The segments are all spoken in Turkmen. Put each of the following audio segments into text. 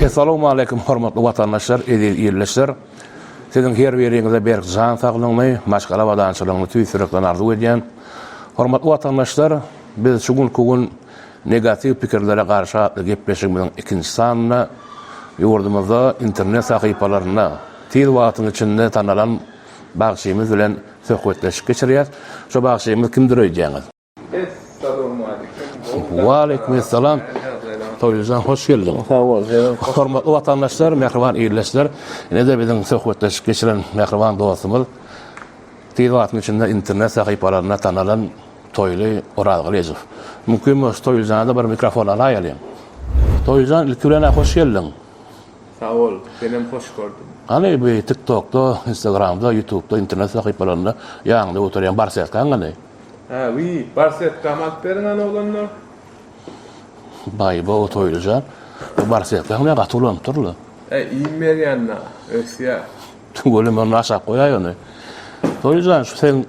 Essalawmaleýkim hormatly watandaşlar, eziz ildeşler! Siziň her biriňize berk jan saglygyny, maşgala abadançylygyny tüýs ýürekden arzuw edýän. Hormatly watandaşlar, biz şu günki gün Negatiw pikirlere garşy atly gepleşigimiziň ikinji sanynda ýurdumyzda internet sahypalarynda tiz wagtyň içinde tanalan bagşymyz bilen söhbetdeşlik geçirýäs. Şo bagşymyz kimdir öýdýäňiz? Essalawmaleýkim. Waleýkim essalam. Toýlyjan hoş geldiň. Sag bol, senem hoş. Hormatly watandaşlar, mähriban ildeşler, ine-de biziň söhbetdeşlik geçiren mähriban dostumyz, tiz wagtyň içinde internet sahypalarynda tanalan Toýly Orazgylyjow. Mümkin bolsa Toýlyjana-da bir mikrofon alaýalyň. Toýlyjan ilki bilen-ä hoş geldiň. Sag bol, senem hoş gördüm. Hany bu TikTokda, Instagramda, YouTubda, internet sahypalarynda ýanyňda göterýän barsetkaň hany? Hä, wiý, barsetkamy alyp beriň hany oglanlar. Baý-bo, Toýlyjan, bu barsetkaň ne gaty ulanypdyr-la. Äý, iým berýän-dä, ösýär. Tüweleme ony aşak goýaý ony. Toýlyjan şu seň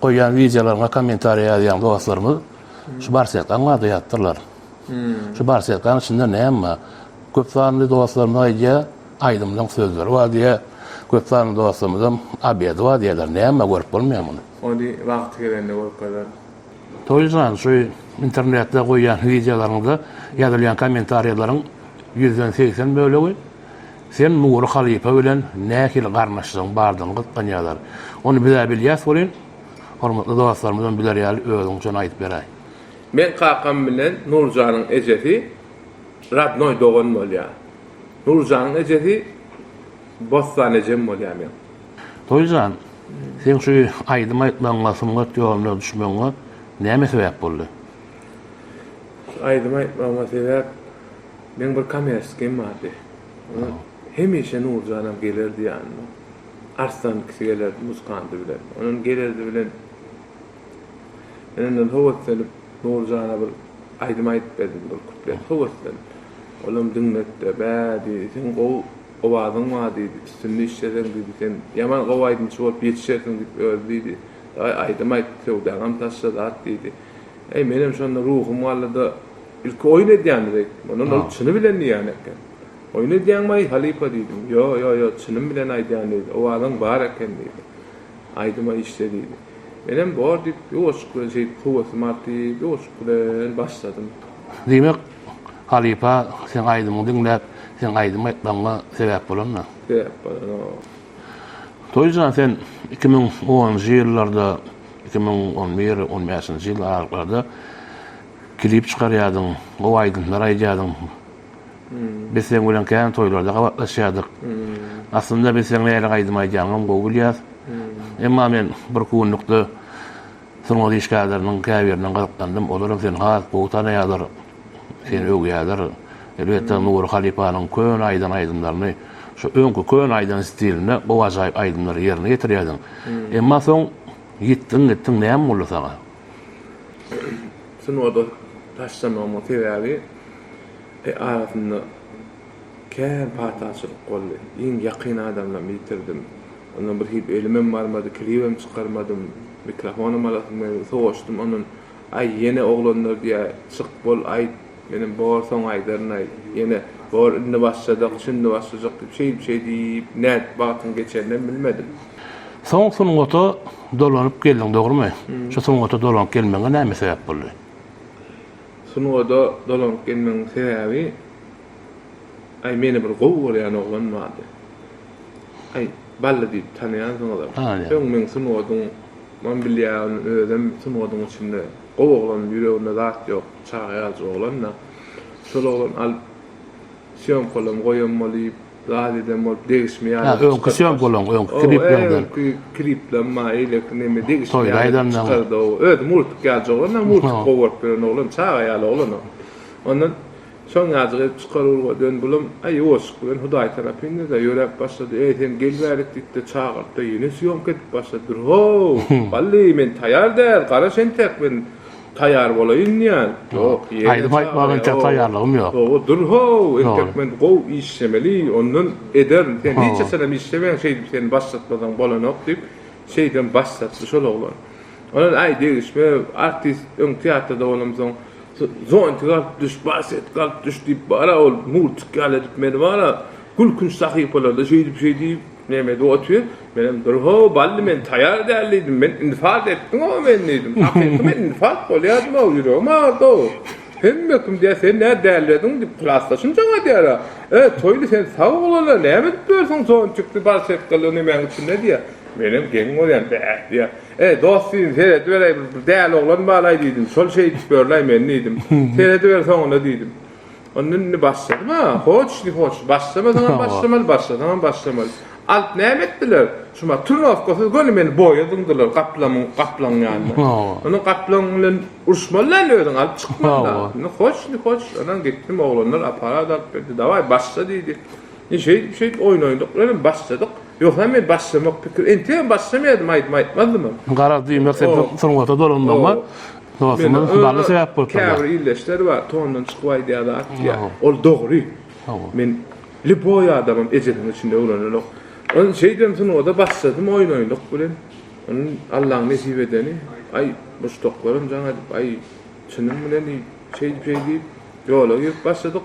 goýýan wideolaryňa kommentariýa ýazýan dostlarymyz şu barsetkaň barada ýazypdyrlar. Şu barsetkaň içinde näme bar? Köp sanly dostlarymyz aýdýar, aýdymlaň sözleri bar diýýär. Köp sanly dostlarymyzam obedi bar diýýärler. Näme bar görüp bolmaýar muny. Ony wagty gelende görkezerin. Toýlyjan şu internetde goýýan wideolaryňda ýazylýan kommentariýalaryň ýüzden 80 bölegi Sen Nury halypa bilen nähili garyndaşlygyň bardygyny gyzyklanýarlar. Ony biz-ä bilýäs welin, hormatly dostlarymyzam biler ýaly özüň üçin aýdyp beräý. Meň kakam bilen Nurjanyň ejesi radnoý dogan bolýar. Nurjanyň ejesi Bossan ejem bolýar meň. Toýjan, seň şu aýdym aýtmagyňa, sungat ýoluna düşmegiňe näme sebäp boldy? Şu aýdym aýtmagyma sebäp Meň bir komerskim bardy. Onuň hemişe Nurjanam gelerdi ýanyma. Arslan ikisi gelerdi muzkandy bilen. Onuň gelerdi bilen men ondan höweslenip Nurjana bir aýdym aýdyp berdim bir kuplet höweslenip. Olam diňletdi. Bä diýdi, seň gowy owazyň bar diýdi. Üstünde işleseň diýdi, sen ýaman gowy aýdymçy bolup ýetişersiň diýip özi diýdi. Daýy aýdym aýt, söwdaňam taşla zat diýdi. Eý menem şonda ruhum galdy-da Ilki oýun edýändir öýtdüm. Ondan ol çyny bilen diýýän eken. Oýun edýäňmi-aý, halypa diýdim. Ýo, ýo, ýo, çynym bilen aýdýan diýdi. Owazyň bar eken diýdi. Aýdyma işle diýdi. Menem bor diýip, ýuwaşlyk bilen şeýdip höwesim artyp, ýuwaşlyk bilen başladym. Diýmek, halypa seň aýdymyňy diňläp, seň aýdym aýtmagyňa sebäp bolan-da? Sebäp bolan, hawa. Toýjan, sen 2010-njy ýyllarda, 2011, on bäşinji ýyl aralyklarda Klip çykarýardyň, gowy aýdymlar aýdýardyň. Biz seň bilen kän toýlarda gabatlaşýardyk. Aslynda biz seň nähili aýdym aýdýanyňam gowy bilýäs. Emma men bir günlükde sungat işgärleriniň käbirinden gyzyklandym. Olaram seni has gowy tanaýarlar, seni öwýärler. Elbetde Nury halypanyň köne aýdan aýdymlaryny, şo öňki köne aýdan stilinde gowy ajaýyp aýdymlary ýerine ýetirýärdiň. Emma soň ýitdiň gitdiň, näme boldy saňa? Sungata taşlamagymyň sebäbi arasynda kän pataçylyk boldy. Iň ýakyn adamlarymy ýitirdim. Ondan bir hili elimem barmady, klibem çykarmadym, mikrofonam alasym gelmedi, sowaşdym. Ondan aý ýene oglanlar diýýär, çyk bol aýt, menem bor soň aýdaryn aý, ýene bor indi başladak, şindi başlajak diýip şeýdip şeýdip nädip wagtyň geçeninem bilmedim. Soň sungata dolanyp geldiň dogrymy? Şu sungata dolanyp gelmegiňe näme sebäp boldy? Sungata dolanyp gelmegiň sebäbi aý meni bir gowy görýän oglan bardy. Aý Bally diýip tanaýansyňyzam. Öň meň sungatyň mam bilýär özem sungatyň içinde gowy oglan ýüreginde zat ýok çaga ýalyjyk oglan-da. Şol oglan alyp Sýomkalam goýan bolyp, zat eden bolup degişme ýaly. Ha, öňki sýomkalaň, öňki klipleňden. Öňki kliplem bar, eýleki neme degişme ýaly çykardy. Özi multik ýaly oglan, multik gowy görüp ýören oglan, çaga ýaly oglan o. Ondan şoň ýalyjyk edip çykar urga dön bulam, aý ýuwaşlyk bilen Hudaý tarapynda-da ýöräp başlady. Eý sen gel bärik diýip-de çagyrtdy, ýene sýomka edip başlady. Dur how, bally men taýar däl, garaş entek men Taýýar bolaýyn diýýän. Ýok, ýene Aýdym aýtmaga entek taýýarlygym ýok. Hawa, dur how, entek men gowy işlemeli, ondan ederin. Sen hiç haçanam işlemeýäň, şeýdip seni başlatmasaň bolanok diýip, şeýdibem başlatdy şol oglan. Ondan aý degişme, artist öň teatrda bolamsoň. Zontik alyp düş, barsetka alyp düş diýip bara ol multik ýaly edip meni bara gülkünç sahypalarda şeýdip şeýdip neme edip otyr. Menem dur ho bally men taýar däl diýdim. Men infarkt etdiň-ow meni diýdim. Hakyky men infarkt bolýardym-ow ýüregim agyrdy-ow. Hemme kim diýýär sen nä dällediň diýip klasdaşym jaň edýär-ä. E Toýly sen sag bol-la näme edip ýörsüň zontikli barsetkaly nemäň içinde diýýär. Menem geň görýän bäh diýýär. Eý, dost diýdim, serediberäý, bir däli oglan bar-aý diýdim, şol şeýdip ýör-läý meni diýdim. Serediber soňuna diýdim. Onda indi başladym-a, hoç, ne hoç, başlamasaňam başlamaly, başlasaňam başlamaly. Alyp näme etdiler? Şuma turnowkasyz göni meni boýa zyňdylar gaplaňyň, gaplaňyň ýanyna. Onda gaplaň bilen uruşmaly däl özüň, alyp çykmaly-da. Indi hoç, ne hoç, ondan gitdim, oglanlar apparat alyp berdi, dawaý başla diýdi. Indi şeýdip, şeýdip oýun oýnadyk bilenem başladyk. Ýogsa men başlamak pikir entegem başlamaýardym aýdym aýtmazdymam. Garaz diýmek sen sungata dolanmagyňa dostumyz Bally sebäp bolupdyr. Käbir ildeşler bar tondan çykyp aýdýar zat diýýär. Ol dogry. Men lýuboý adamam ejesiniň içinde öwrenenok. Ony şeýdibem sungata başladym oýun oýnak bilen. Ony Allaň nesip edeni aý muşdaklaram jaň edip aý çynym bilen diýip şeýdip şeýdip Ýola girip başladyk.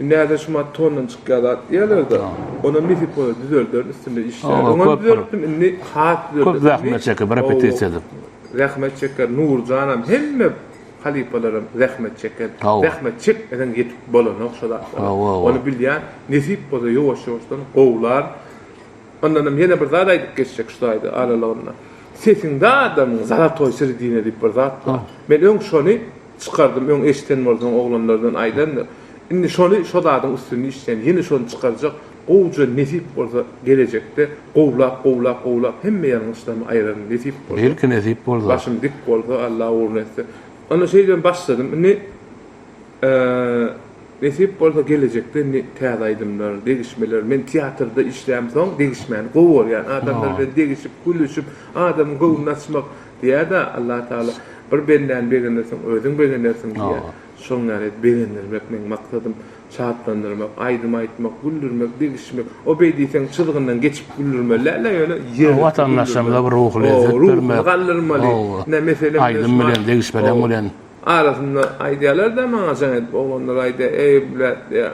Indi häzir şumat tondan çykýar zat diýerler-de. Onam nesip bolsa düzelderin üstünde işlärin. Öňem düzeltdim, indi has düzelderin. Köp zähmet çekip, repetisiýa edip. Zähmet çeker Nurjanam, hemme halypalaram zähmet çeker. Zähmet çekmeseň ýetip bolanok şo zatlara. Ony bilýän, nesip bolsa ýuwaş-ýuwaşdan gowlar. Ondanam ýene bir zat aýdyp geçjek şu taýda aralygynda. Sesiňde adamyň zalatoý sredina diýip bir zat bar. Men öň şony Çykardym öň eşden bolsaň oglanlardan aýdandyr. Indi şony şo zadyň üstünde işleýän ýene şony çykarjak gowja nesip bolsa gelejekde gowlap gowlap gowlap hemme ýalňyşlarymy aýyraryn nesip bolsa. Belki nesip bolsa. Başym dik bolsa Allah ugruna etse. Onda şeýdibem başladym indi nesip bolsa gelejekde indi täze aýdymlar degişmeler men teatrda işlämsoň degişmäni gowy görýän adamlar bilen degişip gülüşip adamyň göwnüni açmak Diýýär-de, Allatagala, Bir bendäni begendirseň, özüň begenersiň diýýär. Şoň ýaly edip begendirmek meň maksadym. Şatlandyrmak, aýdym aýtmak, güldürmek, degişmek. O beý diýseň, çyzgyndan geçip güldürmeli däl-de, ýöne ýerlikli güldürmeli. Watandaşlarymyza bir ruhy lezzet bermek. Ruhuny galdyrmaly. Ine, meselem, Aýdym bilen, degişmeleň bilen. Arasynda aýdýarlar-da maňa jaň edip, oglanlar aýdýar, Eý, blet diýýär,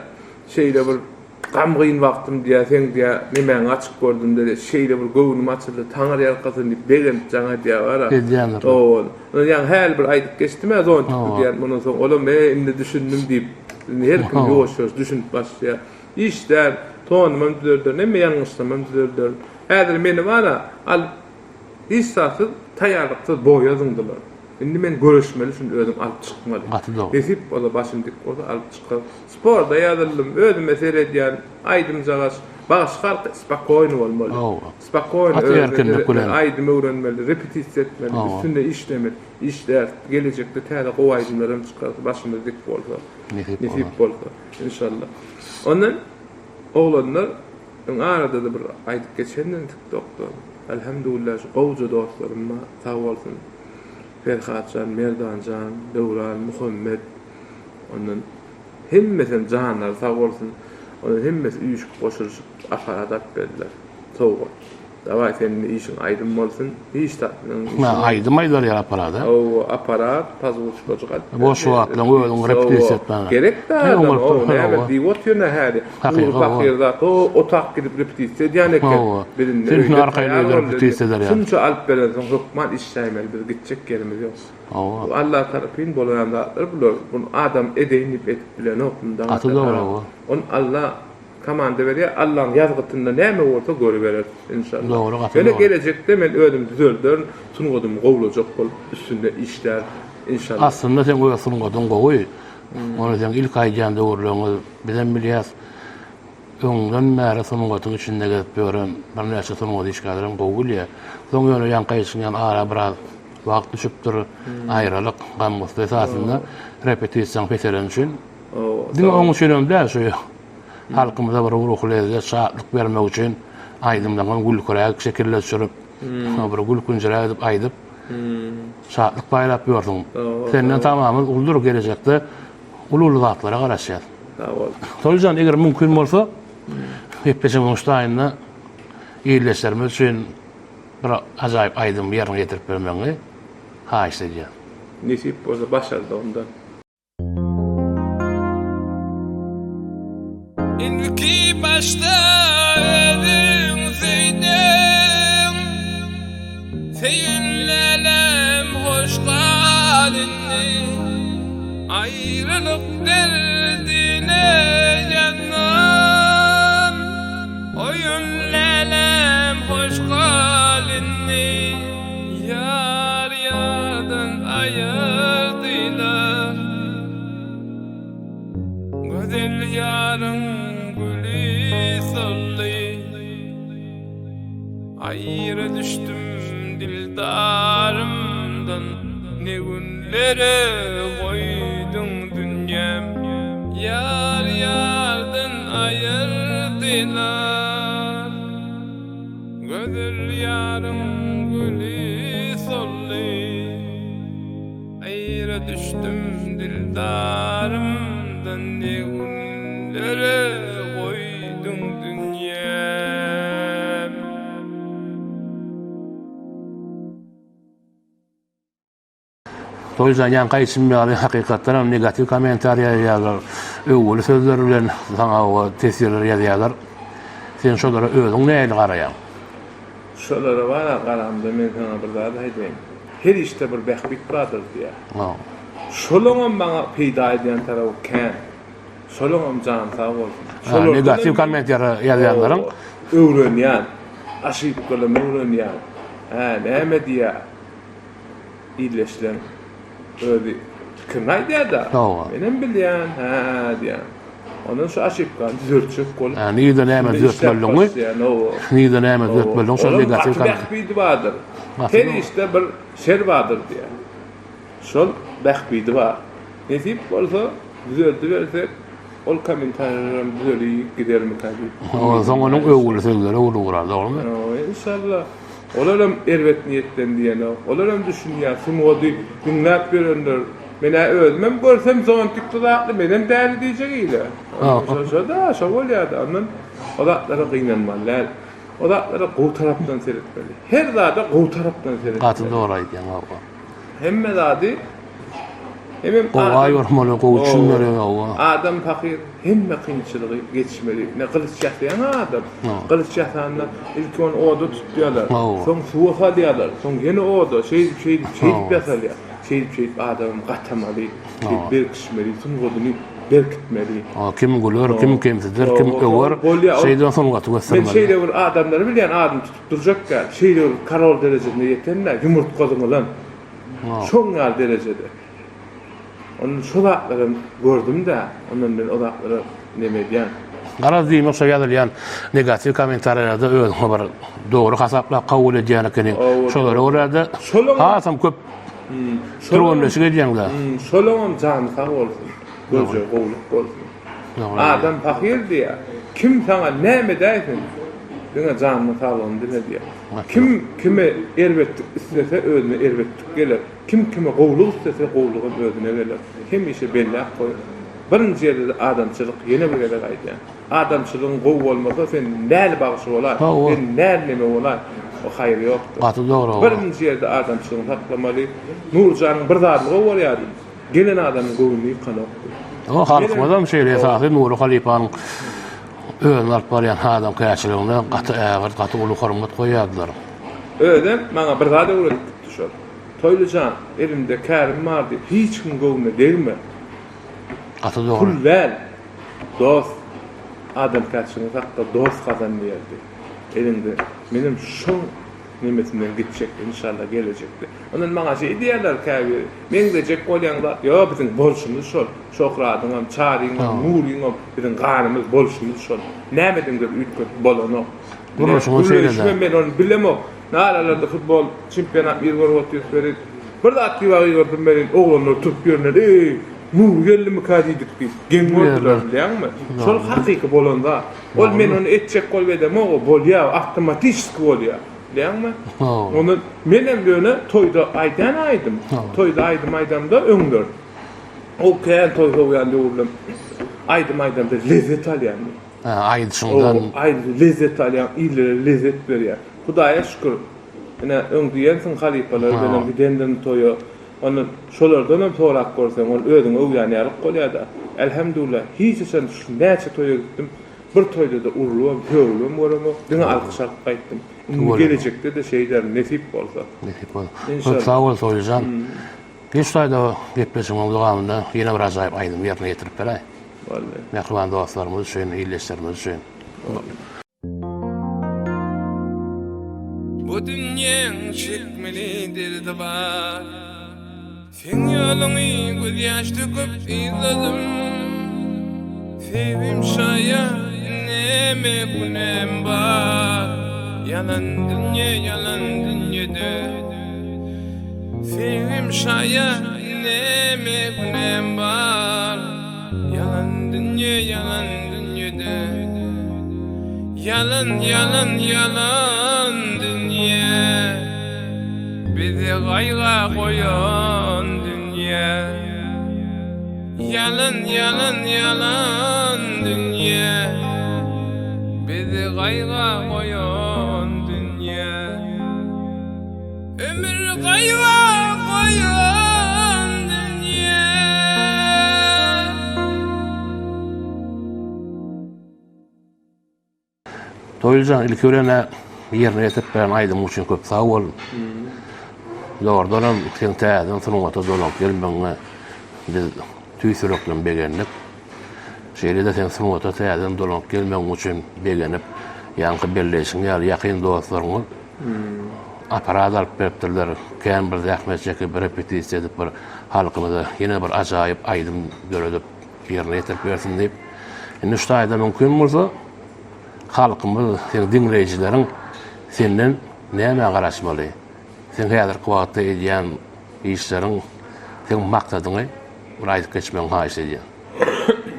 şeýle bir Gamgyn wagtym diýýär, seň diýýär, nemäňi açyp gördüm diýýär, şeýle bir göwnüm açyldy, Taňry ýalkasyn diýip begenip jaň edýär bara. Edýändir. Hawa. Ýaňy häli bir aýdyp geçdim-ä zontikli diýen, mundan soň olam, e, indi düşündim diýip, indi her kim ýuwaş-ýuwaş düşünip başlaýar. Işlär, tonumam düzelderin, hemme ýalňyşlarymam düzelderin. Häzir meni bara, alyp, hiç zatsyz, taýýarlyksyz boýa zyňdylar. Indi men göreşmeli şuny özüm alyp çykmaly. Gaty dogry. Nesip bolsa başym dik bolsa alyp çykaryn. Sporda ýazyldym, özüme seredýän, aýdymjagaş, bagşy halky spokoýny bolmaly. Hawa. Spokoýny Gaty özüne erkinlik seretmeli, bilen. aýdym öwrenmeli, repetisiýa etmeli, Hawa. üstünde işlemeli. Işläris, gelejekde täze gowy aýdymlaram çykarys, başymyz dik bolsa. Nesip Nesip bolsa. bolsa, inşallah. Ondan oglanlar, öň arada-da bir aýdyp geçendim TikTokda. Alhamdulillah şu gowja dostlarym bar, sag bolsun. Perhatjan, Merdanjan, Döwran, Muhammet, ondan hemmesem janlary sag bolsun. Ondan hemmesi üýşüp goşulyşyp apparat alyp berdiler. Sowgat. Dawaý sen indi işiň aýdym bolsun. Hiç zat bilen işiň. Ha, aýdym aýdar ýaly apparada. Hawa, apparat, pazwuçkajyk alyp berdi. Boş wagtlaň özüň repetisiýa etmäge. Gerek däl adam, o näme diýip otyryn-a häli. Hakyky, Nury pahyr zat, o otag gidip repetisiýa edýän eken. Hawa. Biz indi Sen öýde arkaýyn taýýar öýde boldy. repetisiýa eder ýaly. Şunça alyp berensoň hökman işläýmeli, biz gitjek ýerimiz ýok. Hawa. Bu Alla tarapyn bolaýan zatlar bular. Buny adam edeýin diýip edip bilenok. Mundan Gaty dogry, hawa. Ony Alla komanda berýär. Allaň ýazgytynda näme bolsa görübereris inşallah. Dogry, gaty Ýöne dogry. gelejekde men özümi düzelderin, sungatymy gowlajak bolup üstünde işlärin inşallah. Aslynda seň öz sungatyň gowy. Ony seň ilki aýdýan döwürleriňiz bizem bilýäs. Öňden bäri sungatyň içinde gezip ýören birnäçe sungat işgärlerem gowy bilýär. Soň ýöne ýaňky aýdyşyň ýaly ara biraz wagt düşüpdir. Aýralyk, gam-gussa esasynda repetisiýaň peseleni üçin. Diňe oň üçinem däl, şu halkymyza bir ruhy lezzet, şatlyk bermek üçin aýdymlaryňam gülküräk şekilde düşürip, bir gülkünjiräk edip aýdyp, şatlyk paýlap ýörsüň. Senden tamamyz uludyr gelejekde uly-uly zatlara garaşýas. Sag bol. Toýjan eger mümkin bolsa gepleşigimiziň şu taýynda ildeşlerimiz üçin bir ajaýyp aýdym ýerine ýetirip bermegiňi haýyşt edýän. Nesip bolsa başardygymdan. Başda özüň söýdüň Söýün lälem hoş gal indi Aýralyk derdine ýandym Oýun lälem hoş gal indi Ýar ýardan aýyrdylar Gözel ýaryň güli soldy. Aýra düşdüm dildarymdan, Ne günlere goýduň dünýäm. Ýar ýardan aýyrdylar. Gözel ýaryň güli soldy. Aýra düşdüm dildarymdan ne günlere goýduň dünýäm. Toýjan ýaňky aýtşym ýaly hakykatdanam negatiw kommentariýa ýazýarlar, öwgüli sözler bilen saňa teswirler ýazýarlar. Sen şolara özüň nähili garaýaň? Şolara bara garamda men saňa bir zat aýdaýyn. Her işde bir bähbit bardyr diýýär. Şolaňam maňa peýda edýän tarapy kän. Şolaňam jany sag bolsun. Şolardan negatiw komment ýazýanlaryň öwrenýän. Aşypkalam öwrenýän. Hä, näme diýýär? Illeşleň özi pikirini aýdýar-da. Menem bilýän, hä diýýän. Ondan şu aşypkany düzeltjek bolup. Hä, nirde näme düzeltmelidigini, nirde näme düzeltmelidigini şol negatiw Gaty bähbidi bardyr. Her işde bir şer bardyr diýýär. Şol bähbidi bar. Nesip bolsa düzeldibersek ol kommentariýalaram düzelip gidermikä diýip. Soň onuň öwgüli sözleri öwrülip ugrar, dogrumy? Inşallah. Olaram erbet niýetden diýenok. Olaram düşünýär, sungady diňläp ýörenler. Men-ä özümem görsem zontikli zatly menem däli diýjek ile. Şo-da, şo bolýar-da. Ondan o zatlara gynanmaly däl. O zatlara gowy tarapdan seretmeli. Her zada gowy tarapdan seretmeli. Gaty dogry aýdýaň, hawa. Hemme zady hemem Gowa ýormaly, gowy düşünmeli, hawa. Adam pahyr hemme kynçylygy geçmeli. Ine gylyç ýasaýan adam. Gylyç ýasanda ilki ony oda tutýarlar. Soň suwa salýarlar. Soň ýene oda, şeýdip, şeýdip, şeýdip ýasalýar. Şeýdip, şeýdip adamam gatamaly, şeýdip berkişmeli, sungatyny berkitmeli. Kim güler, kim kemsider, kim öwer, şeýdibem sungaty göstermeli. Men şeýle bir adamlary bilýän, adyny tutup Durjak däl. Şeýle bir karol derejesine ýeten-dä, ýumurtga zyňylan. Şoň ýaly derejede. Ondan şo zatlaram gördüm-dä, ondan men o zatlara neme edýän. Garaz diýmek şo ýazylýan negatiw kommentariýalarda özüňi bir dogry hasaplap kabul edýän ekeniň. Şolara görä-de hasam köp türgenleşik edýäň-dä. Şolaňam jany sag bolsun, görjegi gowulyk bolsun. Adam pahyr diýýär. Kim saňa näme edäýsin, diňe janynyň saglygyny dile diýýär. Kim kime erbetlik islese, özüne erbetlik geler. Kim kime gowulyk islese, gowulygam özüne geler. Hemişe belläp goýuň. Birinji ýerde-de adamçylyk, ýene bir gezek aýdýan. Adamçylygyň gowy bolmasa, sen näli bagşy bolaý, sen näli neme bolaý, o haýry ýokdur. Gaty dogry. Birinji ýerde adamçylygyňy saklamaly. Nurjanyň bir zadyny gowy görýärdim. Gelen adamyň göwnüni ýykanokdy. O halkymyzam şeýle esasy Nury halypanyň özüni alyp barýan adamkärçiligine gaty ägirt, gaty uly hormat goýýardylar. Özem maňa bir zat öwredip gitdi şol. Toýly jan, elimde kärim bar diýip hiç kimiň göwnüne degme. Gaty dogry. Pul däl, dost, adamkärçiligiňi sakla, dost gazan diýerdi. Eliňde. Menem şoň nemesinden gitjek inşallah gelejekde. Ondan maňa şeý diýýärler käbiri, meňzejek bolýaň zat, ýok biziň bolşumyz şol. Şöhradyňam, Çaryňam, Nuryňam biziň ganymyz, bolşumyz şol. Näme ediňdir üýtgedip bolanok. Gurluşyňyz şeýle-dä. Gürleşibem men ony bilemok. Naralarda futbol çempionat bir görüp otyrys welin, bir zat diýip gygyrdym welin, oglanlar turup ýerinden, Eý, Nury geldimikä diýdik diýip, geň gördüler bilýäňmi? Şol hakyky bolan zat. Ol men ony etjek bolup edemok, o bolýar, awtomatiçeski bolýar. Bilýäňmi? Ondan menem ýöne toýda aýdýan aýdym. Toýda aýdym aýdamda öňler. O kän toý sowýan döwürlem aýdym aýdamda lezzet alýan men. Ha, aýdyşyňdan. Aýdym lezzet alýan, illere lezzet berýär. Hudaýa şükür. Ine, öň diýensiň halypalar bilen gidendim toýa. Ondan şolardanam sorap görseň, ol özüňi öwýän ýalyk bolýar-da. Elhamdulillah, hiç haçan şu näçe toýa gitdim. Bir toýda-da urlubam, sögülibem göremok. Diňe alkyş alyp gaýtdym. Indi gelejekde-de şeýderin, nesip bolsa. Nesip bolsa. Köp sag bol Toýlyjan. Geç taýda gepleşigimiň dowamynda ýene bir ajaýyp aýdym ýerine ýetirip beräý. Boldy. Mähriban dostlarymyz üçin, ildeşlerimiz üçin. Boldy. Bu dünýäň çekmeli derdi bar. Seň ýoluňy gözýaş döküp yzladym. Sebim şaýa näme günäm bar. Ýalan dünýe ýalan dünýede. Sebim şaýa näme günäm bar. Ýalan dünýe ýalan dünýede. Ýalan ýalan ýalan dünýe. Bizi gaýga goýan dünýe. Ýalan ýalan ýalan dünýe. Bizi gaýga goýan dünýe. Ömür gaýga goýan dünýe. Toýlyjan ilki bilen-ä ýerine ýetirip beren aýdymyň üçin köp sag bol. Dogrudanam seň täzeden sungata dolanyp gelmegiňe biz tüýs ýürekden begendik. Şeýle-de seň sungata täzeden dolanyp gelmegiň üçin begenip, ýaňky belleýşiň ýaly ýakyn dostlaryňyz apparat alyp beripdirler. Kän bir zähmet çekip, repetisiýa edip bir halkymyza ýene bir ajaýyp aýdym döredip ýerine ýetirip bersin diýip. Indi şu taýda mümkin bolsa halkymyz, seň diňleýjileriň senden nämä garaşmaly? Seň häzirki wagtda edýän işleriň, seň maksadyňy bir aýdyp geçmegiňi haýyş edýän.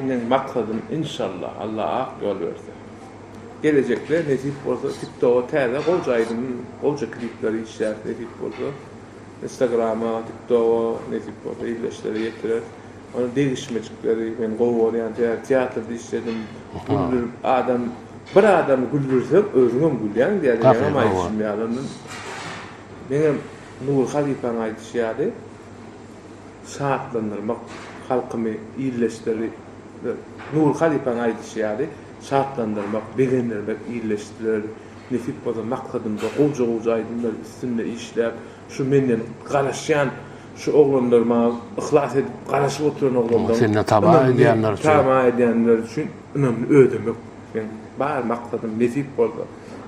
Meň maksadym inşallah Allah ak ýol berse. Gelejekde nesip bolsa tiktoga täze gowja aýdym gowja klipler işläris nesip bolsa. Instagrama tiktoga nesip bolsa ildeşlere ýetireris. Onuň degişmejikleri men gowy görýän sebäbi teatrda işledim. Güldürip adam bir adamy güldürseň özüňem gülýäň diýýär meňem aýdyşym ýaly ondan meňem Nury halypaň aýdyşy ýaly şatlandyrmak halkymy ildeşleri Nury halypaň aýdyşy ýaly şatlandyrmak begendirmek ildeşleri nesip bolsa maksadymda gowja gowja aýdymlar üstünde işläp şu menden garaşýan Şu oglanlar maňa yhlas edip garaşyp oturan oglanlaryň Senden tama edýänler üçin. Tama edýänler üçin ynamly ödemek meň bar maksadym nesip bolsa.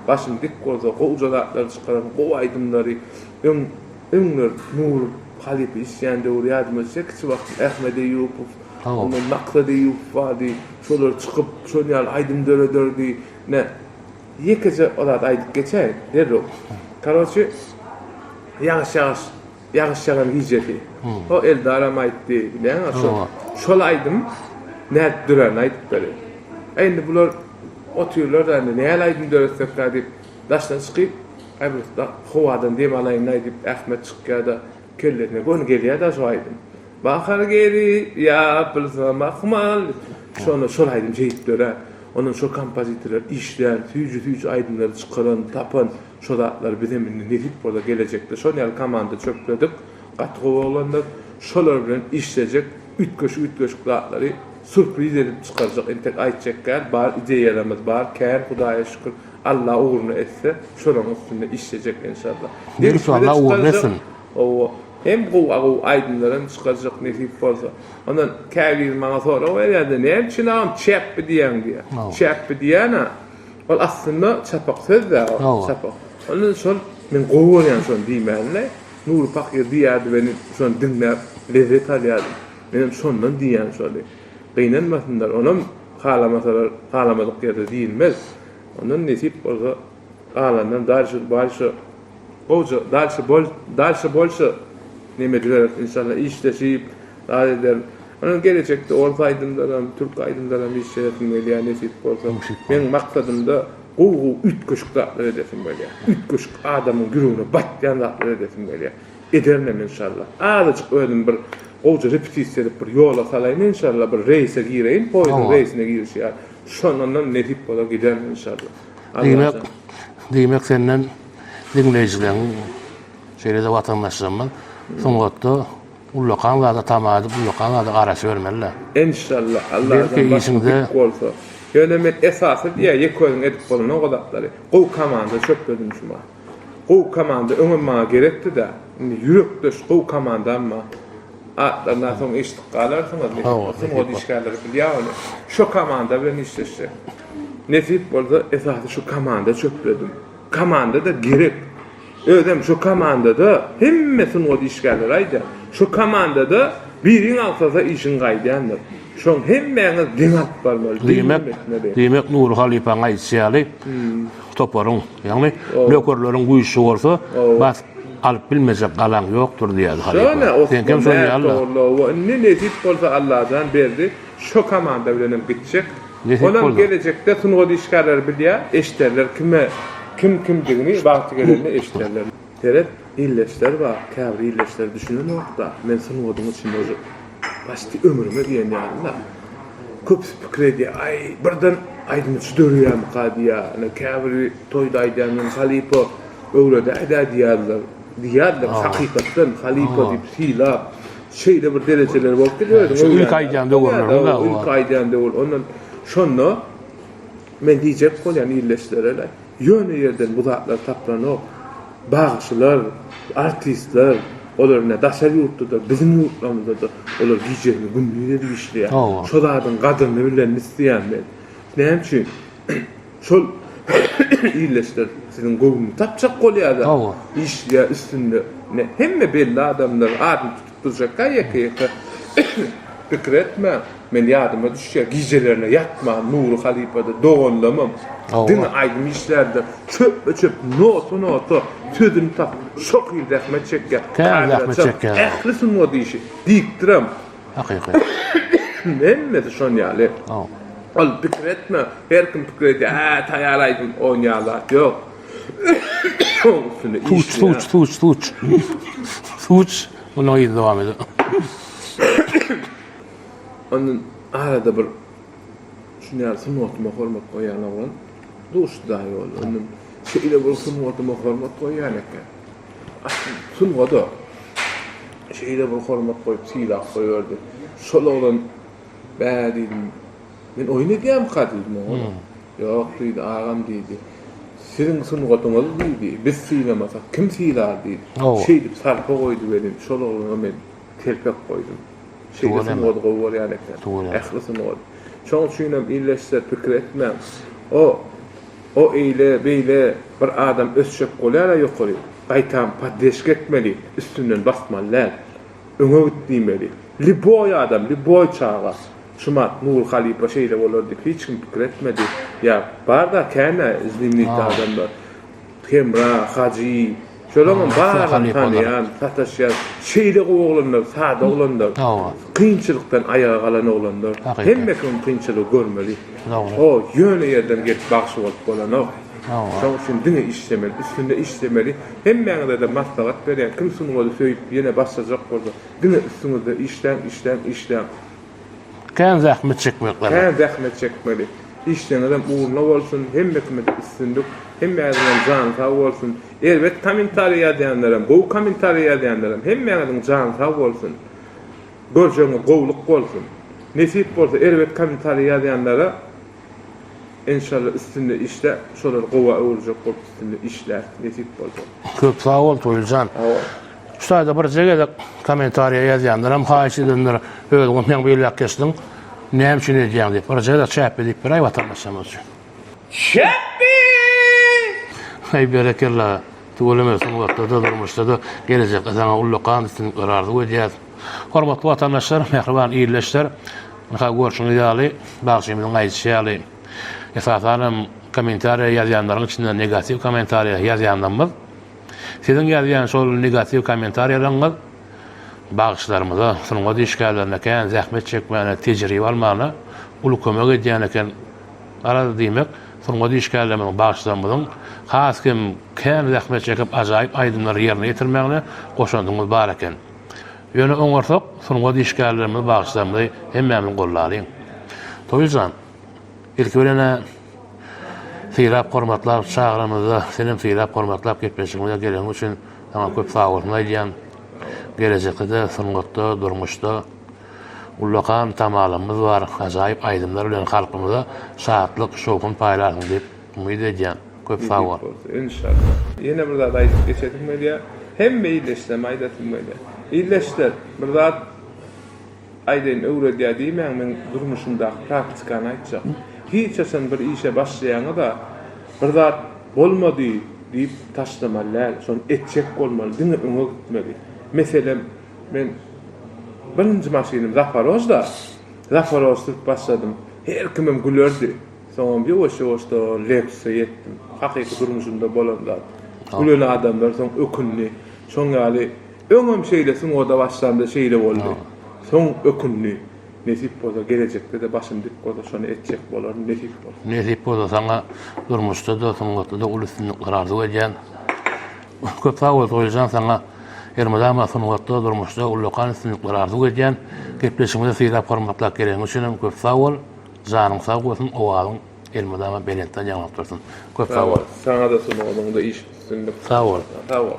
Başym dik bolsa gowja zatlary çykaran gowy aýdymlary öň öňler Nury halypa işleýän döwür ýadyma düşýär kiçi wagtym Ahmet Eýýupow ondan Maksat Eýýupow bardy şolar çykyp şol ýaly aýdym dörederdi ne ýekeje o zat aýdyp geçäýin derrew karoçi ýagyş ýagyş Ýagyş ýagan gijesi. O Eldaram aýtdy, bilýäňä şo. Şol aýdym nädip döränini aýdyp bereýin. Äý indi bular otyrlar-da indi näl aýdym döretsekkä diýip daşyna çykyp, äý bir howadan dem alaýyn-laý diýip Ahmet çykýar-da kellesine göni gelýär-dä şo aýdym. Bahar gelip ýapylsa mahmal diýip. Şonda şol aýdym şeýdip dörär. Ondan şo kompozitorlar işlän, süýji-süýji aýdymlary çykaran, tapan Şo zatlary bizem indi nesip bolsa gelejekde şol ýaly komanda çöpledik. Gaty gowy oglanlar. Şolar bilen işlejek üýtgeşik üýtgeşik zatlary surpriz edip çykarjak entek aýtjak däl bar ideýalarymyz bar kän hudaýa şükür Alla ugruna etse şolaryň üstünde işlejek enşalla. Degişmede Alla ugruna etsin. Hawa hem gowy gowy aýdymlar hem çykarjak nesip bolsa. Ondan käbiri maňa sorag berýärde näme üçin agam çäpbi diýýäň diýýär. Çäpbi diýýän-ä Ol aslynda çapak söz-dä ol, çapak. Onda şol men gowy görýän şony diýmänle, Nury pakyr diýýärdi meni şony diňläp lezzet alýardym. Menem şondan diýýän şony. Gynanmasynlar, onam halamasalar halamadyk ýerde diýilmez. Ondan nesip bolsa galandan dalşy balşy gowja dalşy bol dalşy bolşy neme ediberis inşallah işleşip zat ederis. Ondan gelejekde ors aýdymlaram, türk aýdymlaram işleşesim gelýär nesip bolsa. Meň maksadymda gowy gowy üýtgeşik zatlar edesim gelýär. Üýtgeşik adamyň ýüregine batýan zatlar edesim gelýär. Ederinem inşallah. Azajyk özüm bir gowja repetisiýa edip bir ýola salaýyn inşallah bir reýse gireýin, poýeziň reýsine girişi ýaly. Şondan nesip bolar giderin inşallah. Diýmek, diýmek senden diňleýjileriň şeýle-de watandaşlarymyz sungatda ullakan zada tama edip, ullakan zada garaşybermeli-dä. Enşalla, Allajan Belki başyň işiňde dik bolsa. Ýöne men esasy diýýär, ýeke özüň edip bolanok o zatlary. Gowy komanda çöpledim şuma. Gowy komanda öňem maňa gerekdi-dä. Indi ýürekdeş gowy komandam bar. Atlaryny soň eşidip galarsyňyz. Sungat işgärleri bilýär ony. Şo komanda bilen işleşjek. Nesip bolsa esasy şu komanda çöpledim. Komanda-da gerek. Özem şu komandada hemme sungat işgärleri aýdýar. Şu komandada biriň agsasa işiň gaýdýandyr. Şoň hemmäňiz deň alyp barmaly, deň Diýmek, etmeli. diýmek Nury halypaň aýdyşy ýaly, toparyň, ýagny nökerleriň güýçli bolsa, basyp alyp bilmejek galaň ýokdur diýýärdi halypa. Şona Seňkem Osman şon ýaly-da. Märtogulowa indi nesip bolsa Allajan berdi şo komanda bilenem gitjek. Nesip Onam bolsa. gelejekde sungat işgärleri bilýär, eşderler kime kim kimdigini wagty gelende eşderler. Seret, illeşler bar, käbir illeşler düşünenok-da, men sungatyň içinde uje paçti ömrüme diýen ýaly-da. Köpüsi pikir edýär, aý, birden aýdymçy döreýärmika diýýär, ine käbiri toýda aýdýan men halypa öwredäý-dä diýýärler. Diýýärler, hakykatdan halypa diýip sylap, şeýle bir derejeler bolup gidýär özüň. Şu ilki aýdýan döwürleriň-dä. Ilki aýdýan döwür. Ondan şonda men diýjek bolýan ildeşlere-le, ýöne ýerden bu zatlar tapylanok. Bagşylar, artistler, olar ine daşary ýurtda-da, biziň ýurtlarymyzda-da olar gijesini gündiz edip işleýär. Şo zadyň gadyryny bilenini isleýän men. Näme üçin? Şol illeşler siziň göwnüni tapjak bolýar-da. Hawa. Işleýär üstünde. Ine, hemme belli adamlar adyny tutup durjakka ýeke-ýeke. Pikir etmäň. Men ýadyma düşýär, gijelerine ýatman Nury halypa-da, doganlamam diňe aýdym işlärdiler. Çöpme-çöp, nota-nota sözüni tapyp, şo hili zähmet çekýär. Kän zähmet çekýär. Ähli sungat işi. Diktoram. Hakyky. Hemmesi şon ýaly. Ol pikir etme, her kim pikir edýär, hä, taýýar aýdym, onýa zat ýok. Oň üstünde Suç, suç, suç, suç. Suç, mundan yzy dowam eder. Ondan arada bir şuny ýaly sungatyma hormat goýýan oglan duşdy daýy boldy. Ondan şeýle bir sungatyma hormat goýýan eken. Sungada şeýle bir hormat goýup sylap goýberdi. Şol oglan bä diýdim. Men oýun edýämika diýdim oňa. Ýok diýdi, agam diýdi. Siziň sungatyňyzy diýdi, biz sylamasak kim sylar diýdi. Şeýdip sarpa goýdy welin şol oglana men telpek goýdum. Şeýle sungaty gowy görýän eken. Ähli sungat. Şoň üçinem illeşler pikir etmäň. O O eýle, beýle bir adam ösjek bolýar-a ýokary. Gaýtam poddeşka etmeli, üstünden basmaly däl. Öňe git diýmeli. Lýuboý adam, lýuboý çaga. Şumat Nury halypa şeýle bolar diýip hiç kim pikir etmedi. Ýa bar-da kän-ä znamenitý adamlar. Hemra, Hajy, şolaňam baryny tanaýan, sataşýan. Şeýle gowy oglanlar, sada oglanlar. Kynçylykdan aýaga galan oglanlar. Hemme kim kynçylygy görmeli. O ýöne ýerden gelip bagşy bolup bolanok. Şoň üçin diňe işlemeli, üstünde işlemeli. Hemmäňize-de maslahat berýän, kim sungaty söýüp ýene başlajak bolsa, diňe üstüňizde işläň, işläň, işläň. Kän zähmet çekmek lazym. Kän zähmet çekmeli. Işleňizem ugruna bolsun, hemme kime-de üstünlik, hemmäňiziňem jany sag bolsun. Erbet kommentariý ýazýanlaram, gowy kommentariý ýazýanlaram hemmäňiziň jany sag bolsun. Görjegiňiz gowulyk bolsun. Nesip bolsa erbet kommentariý ýazýanlara enşalla üstünde işläp şolary gowa öwürjek bolup üstünde işläris nesip bolsa. Köp sag bol Toýlyjan. Şu taýda birje gezek kommentariýa ýazýanlaram haýyş edendir özüňem ýaňy belläp geçdiň näme üçin edýäň diýip birje gezek çäpbe diýip beräý watandaşlarymyz üçin. Çäpbe! Aý berekella tüweleme sungatda-da durmuşda-da gelejekde saňa ullakan üstünlikler arzuw edýäs. Hormatly watandaşlar, mähriban ildeşler, ynha görşüňiz ýaly, bagşymyzyň aýdyşy ýaly, esasanam kommentariýa ýazýanlaryň içinde negatiw kommentariýa ýazýanlarymyz, siziň ýazýan şol negatiw kommentariýalaryňyz bagşylarymyza, sungat işgärlerine kän zähmet çekmäne, tejribe almana uly kömek edýän eken. Garaz diýmek, sungat işgärlerimiziň, bagşylarymyzyň has hem kän zähmet çekip ajaýyp aýdymlary ýerine ýetirmegine goşandyňyz bar eken. Ýöne oňarsak, sungat işgärlerimizi, bagşylarymyzy hemmämiz goldalyň. Toýly jan, ilki bilen-ä sylap-hormatlap çagyranymyzda senem sylap-hormatlap gepleşigimize geleniň üçin saňa köp sagbolsun aýdýan. Gelejekde-de sungatda, durmuşda. Ullakan tamalarymyz bar, ajaýyp aýdymlar bilen halkymyza şatlyk, şowhun paýlarsyň diýip umyt edýän. Köp sag bol. Nesip bolsa, enşalla. Ýene bir zat aýdyp geçesim gelýär. Hemme ildeşlerime aýdasym gelýär. Ildeşler, bir zat aýdaýyn öwredýär diýmäň, men durmuşymdaky praktikany aýtjak. Hiç haçan bir işe başlaýaňyz-a, bir zat bolmady diýip taşlamaly däl, şony etjek bolmaly, diňe öňe gitmeli. Meselem, Men birinji maşynym Zaporojda. Zaporoj sürüp başladym. Her kimem gülerdi. Soňam ýuwaş-ýuwaşdan Lexusa ýetdim. Hakyky durmuşymda bolan zat. Gülen adamlar soň ökündi. Şoň ýaly öňem şeýle sungata başlamda şeýle boldy. Soň ökündi. Nesip bolsa gelejekde-de başym dik bolsa şony etjek bolaryn nesip bolsa. Nesip bolsa saňa durmuşda-da sungatda-da uly üstünlikler arzuw edýän. Köp sag bol Toýlyjan saňa elmydama sungatda durmuşda ullakan üstünlikler arzuw edýän. Gepleşigimize sylap hormatlap geleniň üçinem köp sag bol. Janyň sag bolsun owazyň elmydama belentden ýaňlanyp dursun. Köp sag bol. Saňada sungatyňda iş üstünlik. Sag bol. Sag bol.